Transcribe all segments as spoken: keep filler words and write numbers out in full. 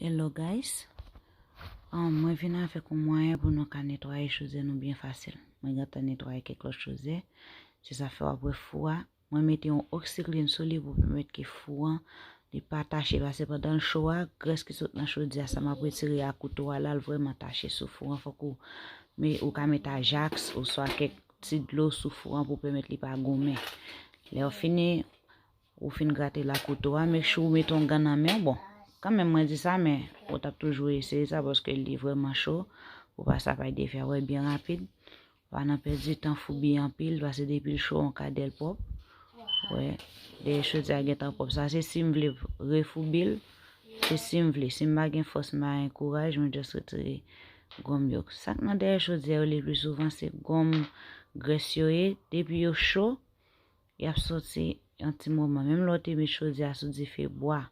Hello guys. Um, mwen vin avèk yon mwayen pou nou ka netwaye chodyè nou byen fasil. Mwen gentan netwaye kèk lòt chodyè. Se sa fè w ap wè fou a. Mwen mete yon oksiklin sou li pou pèmèt ke fou an li pa tache. Paske pandan l cho a, grès ki sot nan chodyè a, sa m ap retire a kouto a la, l vrèman tache sou fou an. Fòk ou, me, ou ka met ajaks oswa kèk ti dlo sou fou an pou pèmèt li pa goumen. Lè w fini, ou fin grate l ak kouto a, make sure ou mete yon gan nan men w. Bon, kanmenm mwen di sa, men ou t ap toujou eseye sa paske li vrèman cho. Ou pa sa pa defè wè byen rapid. Pa nan pèdi tan foubi anpil, paske depi l cho, yon kadè l pwòp. Wè, dèyè chodyè a gentan pwòp. Sa se si m vle refoubi l, se si m vle. Si m pa gen fòs, m pa gen kouraj, mwen just retire gòm yo. Sa k nan dèyè chodyè yo le pli souvan, se gòm grès yo ye. Depi yo cho, y ap soti yon ti moman. Menm lè w te met chodyè a sou dife bwa,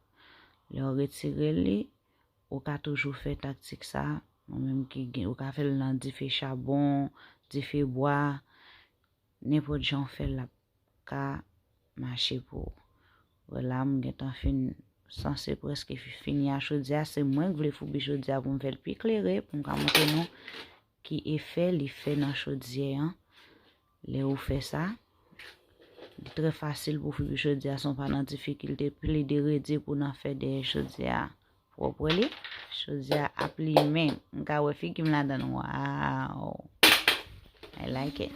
lè w retire li, ou ka toujou fè taktik sa. Mwen menm ki gen, ou ka fè l nan dife chabon, dife bwa, nenpòt jan w fè l, l ap ka mache pou ou. Wè la, m gentan fin, sanse prèske fi-, fini a chodyè a. Se mwen k vle foubi chodyè a pou m fè l pi klere, pou m ka montre nou ki efè li fè nan chodyè an. Lè ou fè sa, li trè fasil pou foubi chodyè a san w pa nan difikilte. Plede redi pou nan fè dèyè chodyè a pwòp. Wè li, chodyè a ap limen. M ka wè figi m ladan l. Wow! I like it.